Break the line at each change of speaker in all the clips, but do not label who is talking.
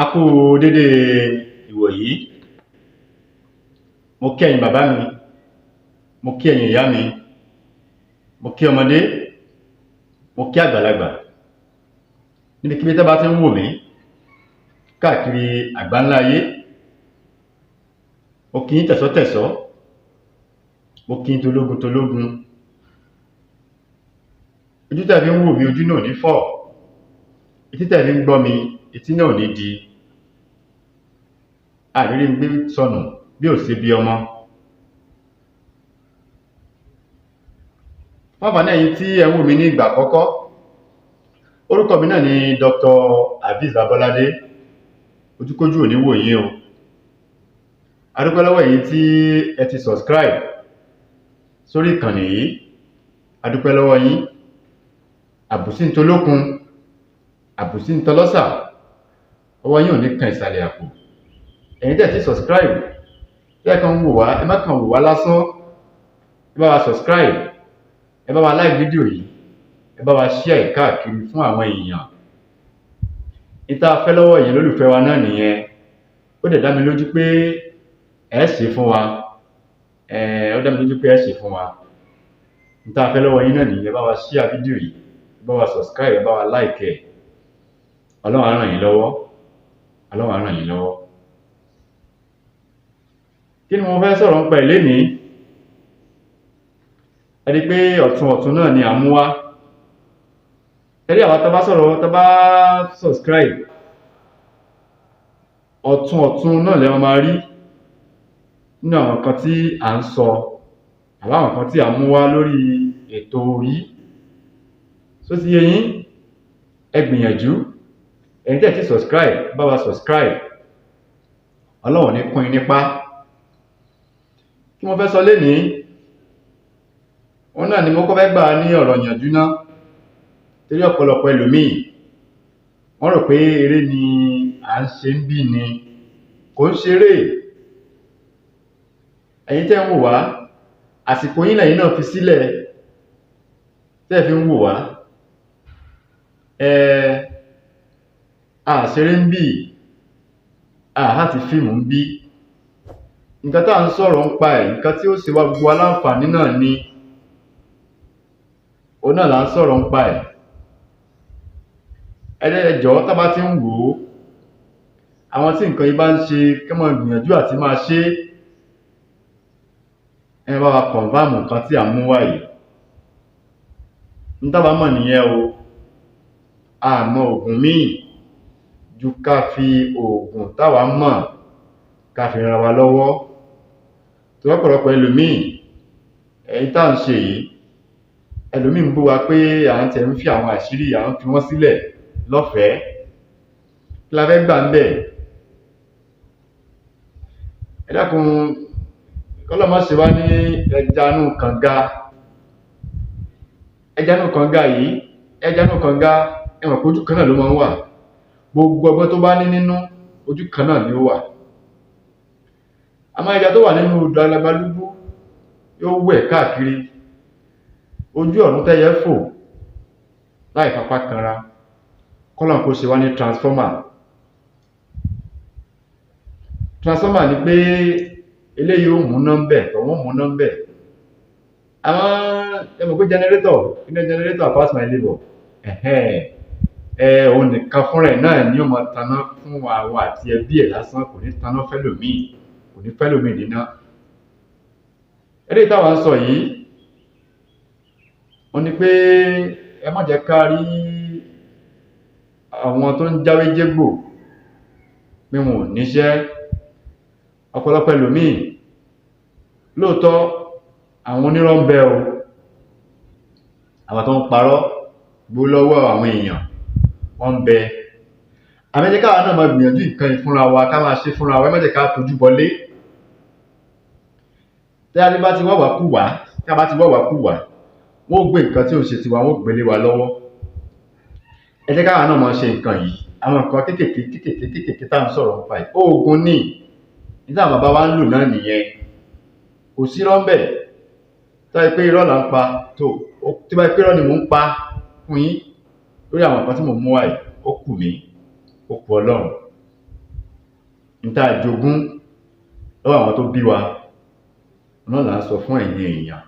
A kú dédé ìwòyí. Mo kí ẹ̀yin bàbá mi, mo kí ẹ̀yin ìyá mi, mo kí ọmọdé, mo kí àgbàlagbà níbikíbi tẹ́ bá ti ń wò mí káàkiri àgbáńlá ayé. Mo kí yín tẹ̀sọ́tẹ̀sọ́, mo kí yín tológun tológun. Ojú tẹ́ fi ń wò mí, ojú náà ò ní fọ́. Etí tẹ́ fi ń gbọ́ mi, etí náà ò ní di. A ní rí gbé sọnù bí ò ṣe bí ọmọ. Fún àǹfààní ẹ̀yin tí ẹ̀ ń wò mí ní ìgbà àkọ́kọ́, orúkọ mi náà ni Dr. Hafiz Abọ́ládé. Ojúkójú ò ní wò yín o. A dúpẹ́ lọ́wọ́ ẹ̀yin tí ẹ ti subscribe sórí ìkànnì yìí. A dúpẹ́ lọ́wọ́ yín. Àbùsí ń tolókun, àbùsí ń tọlọ́sà, ọwọ́ yín ò ní kan ìsàlẹ̀ àpò. Ẹ̀yin tẹ́ ẹ̀ tí subscribe, tẹ́ ẹ kàn ń wò wá, ẹ má kàn wò wá lásán. Ẹ bá wa subscribe, ẹ bá wa like fídíò yìí, ẹ bá wa share ẹ̀ káàkiri fún àwọn èèyàn. N tá a fẹ́ lọ́wọ́ ẹ̀yin olólùfẹ́ wa náà nìyẹn. Ó dẹ̀ dá mi lójú pé ẹ ṣe fún wa. Ó dá mi lójú pé ẹ ṣe fún wa. N tá a fẹ́ lọ́wọ́ yín náà nìyẹn. Ẹ bá wa share fídíò yìí, ẹ bá wa subscribe, ẹ bá wa like ẹ̀. Ọlọ́run á ràn yín lọ́wọ́. Ọlọ́run á ràn yín lọ́wọ́. Kí ni mo fẹ́ sọ̀rọ̀ nípa ẹ̀ lénìí? Ẹ rí pé ọ̀tun ọ̀tun náà ni à ń mú wá. Ẹ rí àwa tá bá sọ̀rọ̀, tá bá subscribe, ọ̀tun ọ̀tun náà lẹ máa rí nínú àwọn nǹkan tí à ń sọ àbí àwọn nǹkan tí à ń mú wá lórí ètò yìí. Ṣó ti yé yín? Ẹ gbìyànjú. Ẹ̀yin tẹ́ ẹ̀ tí subscribe, bá wa subscribe. Ọlọ́run ò ní kún yín nípá. Kí mo fẹ́ sọ lénìí? Òun náà ni mo kọ́kọ́ fẹ́ gbà ní ọ̀rọ̀ ìyànjú ná. Torí ọ̀pọ̀lọpọ̀ ẹlòmíì, wọ́n rò pé eré ni à ń ṣe ńbí ni. Kò ń ṣeré. Ẹ̀yin tẹ́ ń wò wá, àsìkò yín lẹ̀yin náà fi sílẹ̀ tẹ́ fi ń wò wá. A ṣeré ńbí, a act fíìmù ńbí. Nǹkan tá à ń sọ̀rọ̀ ńpa ẹ̀, nǹkan tí ó ṣe wá gbogbo wa láǹfààní náà ni. Òun náà là ń sọ̀rọ̀ ńpa ẹ̀. Ẹ jọ̀ọ́, tá bá ti ń wò ó, àwọn tí nǹkan yìí bá ń ṣe, kán máa gbìyànjú àti máa ṣé. Ẹ bá wa confirm nǹkan tí à ń mú wá yìí. N táwa mọ̀ nìyẹn o. A mọ ògùn míì ju ká fi òògùn táwa mọ̀ ká fi ranra wa lọ́wọ́. Torí ọ̀pọ̀lọpọ̀ ẹlòmíì, èyí tá ń ṣe yìí, ẹlòmíì ń bú wa pé à ń tiẹ̀ ń fi àwọn àṣírí, à ń fi wọ́n sílẹ̀ lọ́fẹ̀ẹ́. Kí la fẹ́ gbà ńbẹ̀? Ẹ dákun, k'Ọlọ́run má ṣe wá ní ẹja inú kànga. Ẹja inú kànga yìí, ẹja inú kànga, ẹ mọ̀ pé ojú kan náà ló máa ń wà. Gbogbo ọgbọ́n tó bá ní nínú, ojú kan náà ni ó wà. Àmọ́ ẹja tó wà nínú odò alagbalúgbú yóò wẹ̀ káàkiri. Ojú ọ̀run tẹ́yẹ fò láì fapá kanra. K'Ọlọ́run kó ṣe wá ní transformer. Transformer ni pé eléyìí ó múná ńbẹ̀, tọ̀hún ó múná ńbẹ̀. Àmọ́ ẹ mọ̀ pé generator, iná generator pass my neighbor. Òun nìkan fúnra ẹ̀ náà ni ó máa taná fún àwọn àti ẹbí ẹ̀ lásán, kò ní taná fẹ́lòmíì, kò ní fẹ́lòmíì níná. Eléyìí táwa ń sọ yìí, òun ni pé ẹ má jẹ́ ká rí àwọn tó ń jáwé jégbò pé wọn ò níṣẹ́. Ọ̀pọ̀lọpọ̀ ẹlòmíì, lóòótọ́ àwọn onírọ́ ń bẹ o. Àwọn tó ń parọ́ gbowó lọ́wọ́ àwọn èèyàn, wọ́n ń bẹ. Àmọ́ ẹ jẹ́ káwa náà máa gbìyànjú nǹkan yìí fúnra wa, ká máa ṣe fúnra wa, ẹ má jẹ́ ká tojú bọlé. Tí a bá ti wá wàákùwà, tí a bá ti wá wàákùwà, wọ́n ó gbé nǹkan tí ò ṣe tiwa, wọ́n ó gbé lé wa lọ́wọ́. Ẹ jẹ́ káwa náà máa ṣe nǹkan yìí. Àwọn nǹkan kéékèèké kéékèèké kéékèèké tá à ń sọ̀rọ̀ nípa yìí, oògùn ni. Ní táwọn bàbá wa ń lò náà nìyẹn. Kò sí irọ́ ńbẹ̀. Tó bá jẹ́ pé irọ́ là ń pa, tó tó bá jẹ́ pé irọ́ ni mò ń pa fún yín lórí àwọn nǹkan tí mò ń mú wá yìí, ó kù mí, ó kù Ọlọ́run. N tá a jogún lọ́wọ́ àwọn tó bí wa náà là ń sọ fún ẹ̀yin èèyàn,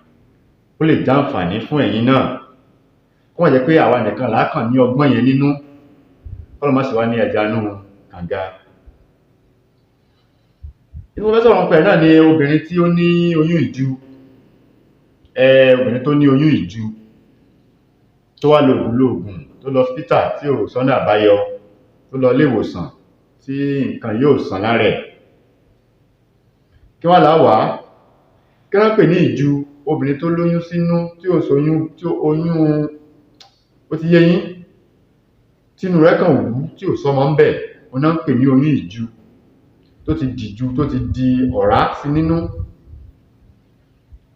ó lè jàǹfààní fún ẹ̀yin náà, kó má jẹ́ pé àwa nìkan là á kàn ní ọgbọ́n yẹn nínú. K'Ọlọ́run má ṣe wá ní ẹja inú kànga. Tí mo fẹ́ sọ̀rọ̀ nípa ẹ̀ náà ni obìnrin tí ó ní oyún ìju. Obìnrin tó ní oyún ìju tó wá lo ògùn, tó lọ hospital tí ò sọ́nà àbáyọ, tó lọ ilé ìwòsàn tí nǹkan yóò sàn lára ẹ̀. Kí wá là á wàá? Kí ná ń pè ní ìju? Obìnrin tó lóyún sínú, tí ò sóyún, tí oyún ó ti yé yín, tínú rẹ̀ kàn wú tí ò sọ́mọ ńbẹ̀, òun ná ń pè ní oyún ìju, tó ti dìju, tó ti di ọ̀rá sí nínú,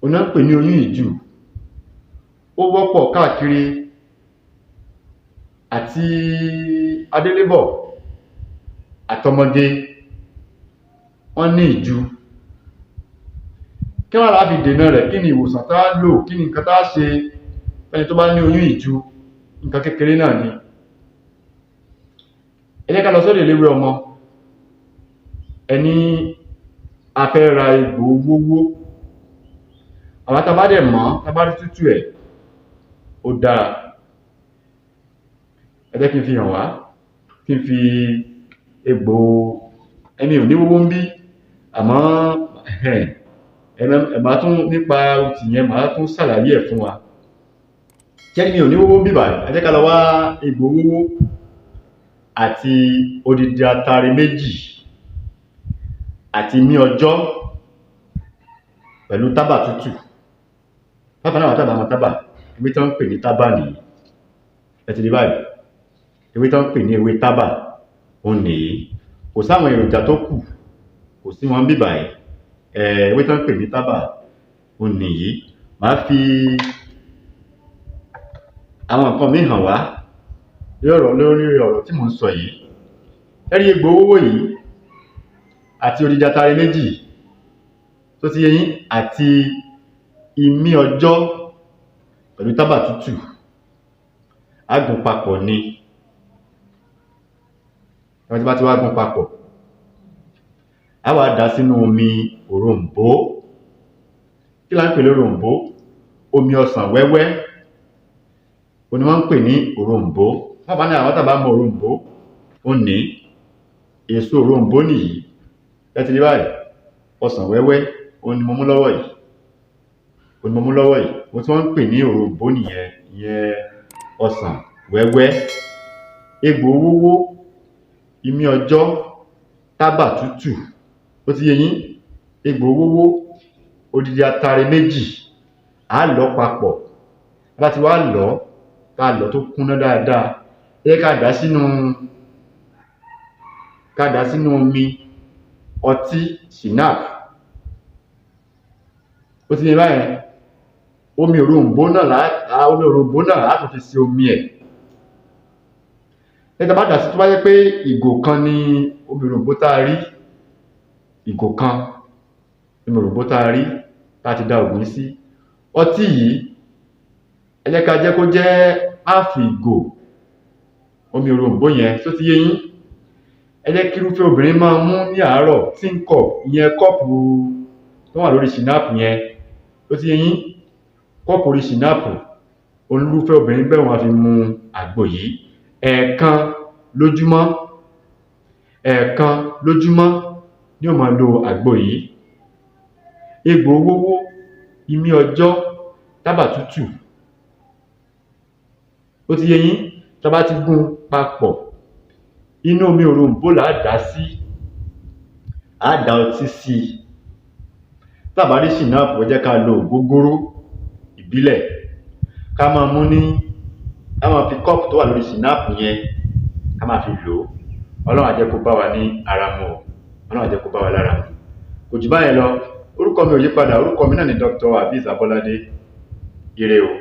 òun ná ń pè ní oyún ìju. Ó wọ́pọ̀ káàkiri àti adélébọ̀ àtọmọge, wọ́n ní ìju. Kí wá lá fi dènà rẹ̀? Kí ni ìwòsàn tá lò? Kí ni nǹkan tá ṣe fẹ́ni tó bá ní oyún ìju? Nǹkan kékeré náà ni. Ẹ jẹ́ ká lọ sọ́dọ̀ eléwé ọmọ. Ẹ ní a fẹ́ ra egbò wówó. Àwa tá bá dẹ̀ mọ̀, tá bá rí tútù ẹ̀, ó dára. Ẹ jẹ́ kí n fi hàn wá, kí n fi egbò ẹmi ò ní wówó ń bí, àmọ́ ẹ máa tún nípa tìyẹn, màá tún ṣàlàyé ẹ̀ fún wa. Ṣé mi ò ní wówó ń bí báyìí? Ẹ jẹ́ ká lọ wá egbò wówó àti odidi atare méjì àti imí ọjọ́ pẹ̀lú tábà tútù. Bákan náà, tábà mọ tábà, ewé tí wọ́n ń pè ní tábà nìyí. Ẹ ti rí báyìí, ewé tí wọ́n ń pè ní ewé tábà òun nìyí. Kò sáwọn èròjà tó kù, kò sí wọn bí báyìí. Ewé tí wọ́n ń pè ní tábà òun nìyí. Màá fi àwọn nǹkan míì hàn wá lórí ọ̀rọ̀ tí mò ń sọ yìí. Ẹ rí egbò owó yìí àti odidi atare méjì tó ti yé yín àti imí ọjọ́ pẹ̀lú tábà tútù, á gún papọ̀ ni. Tí bá ti wá gún papọ̀, á wá dà sínú omi òroǹbó. Kí là ń pè lóròǹbó? Omi ọsàn wẹ́wẹ́ òun ni wọ́n ń pè ní òroǹbó. Bákan náà, àwọn tá bá mọ òroǹbó, ó ní èso òroǹbó nìyí. Ẹ ti rí báyìí, ọsàn wẹ́wẹ́ òun ni mo mú lọ́wọ́ yìí, òun ni mo mú lọ́wọ́ yìí. Ohun tí wọ́n ń pè ní òroǹbó nìyẹn, ìyẹn ọsàn wẹ́wẹ́. Egbò wówó, imí ọjọ́, tábà tútù, ó ti yé yín, egbò wówó, odidi atare méjì, á lọ̀ papọ̀. Tá bá ti wá lọ̀, tá lọ̀ tó kúnná dáadáa, ẹ jẹ́ ká dà sínú omi ọtí schnapps. Ó ti yé báyẹn. Omi òroǹbó náà lá, omi òroǹbó náà á tún fi sí omi ẹ̀. Tá bá dà sí, tó bá jẹ́ pé ìgò kan ni omi òroǹbó tá a rí, ìgò kan omi òroǹbó tá a rí tá a ti da ògùn yìí sí, ọtí yìí, ẹ jẹ́ ká jẹ́ kó jẹ́ half ìgò omi òroǹbó yẹn. Ṣó ti yé yín? Ẹ jẹ́ kí irúfẹ́ obìnrin máa mú ní àárọ̀ tin cup, ìyẹn kọ́ọ̀pù tó wà lórí schnapps yẹn. Ó ti yé yín, kọ́ọ̀pù orí schnapps olúfẹ́ obìnrin bẹ́ẹ̀, wọ́n á fi mu àgbo yìí ẹ̀ẹ̀kan lójúmọ́. Ẹ̀ẹ̀kan lójúmọ́ ni ó máa lo àgbo yìí. Egbò wówó, imí ọjọ́, tábà tútù, ó ti yé yín. Tá bá ti gún papọ̀, inú omi òroǹbó là á dà á sí, á dà ọtí sí i. Tá bá rí schnapps, ẹ jẹ́ ká lo ògógóró ìbílẹ̀, ká máa mú ní, ká máa fi kọ́ọ̀pù tó wà lórí schnapps yẹn, ká máa fi lò ó. Ọlọ́run á jẹ́ kó bá wa ní ara mu o. Ọlọ́run á jẹ́ kó bá wa lára mu. Kò jù báyẹn lọ. Orúkọ mi ò yí padà, orúkọ mi náà ni Dr. Azeez Abolade. Ire o.